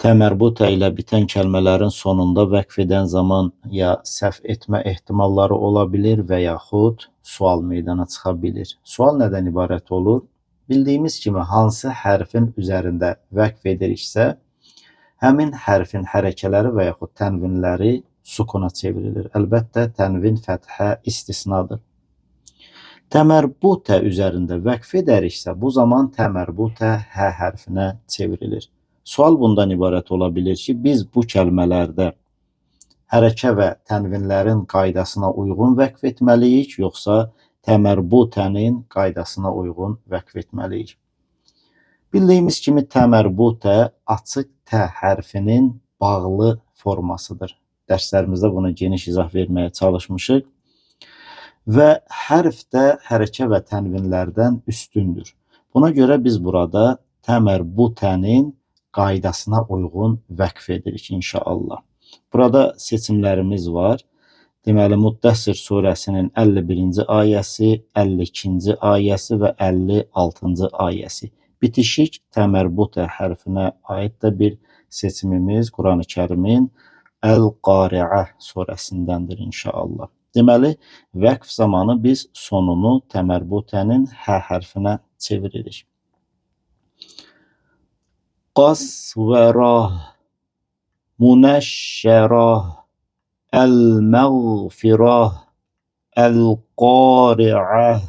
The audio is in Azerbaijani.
Təmərbutə ilə bitən kəlmələrin sonunda vəqf edən zaman ya səhv etmə ehtimalları ola bilir və yaxud sual meydana çıxa bilir. Sual nədən ibarət olur? Bildiyimiz kimi hansı hərfin üzərində vəqf ediriksə, həmin hərfin hərəkələri və yaxud tənvinləri sukuna çevrilir. Əlbəttə, tənvin fəthə istisnadır. Təmərbutə üzərində vəqf edəriksə, bu zaman təmərbutə hə hərfinə çevrilir. Sual bundan ibarət ola bilir ki, biz bu kəlmələrdə hərəkə və tənvinlərin qaydasına uyğun vəqf etməliyik, yoxsa təmərbutənin qaydasına uyğun vəqf etməliyik? Bildiyimiz kimi təmərbutə açıq tə hərfinin bağlı formasıdır. Dərslərimizdə buna geniş izah verməyə çalışmışıq. Və hərf də hərəkə və tənvinlərdən üstündür. Buna görə biz burada təmərbutənin qaydasına uyğun vəqf edirik inşallah. Burada seçimlərimiz var. Deməli, Müddəssir surəsinin 51-ci ayəsi, 52-ci ayəsi və 56-cı ayəsi. Bitişik təmərbutə hərfinə aid də bir seçimimiz Qurani Kərimin Əl-Qariə surəsindəndir inşallah. Deməli, vəqf zamanı biz sonunu təmərbutənin hə hərfinə çeviririk. Qasvərah, munəşşərah, əl-məğfirah, əl-qari'ah.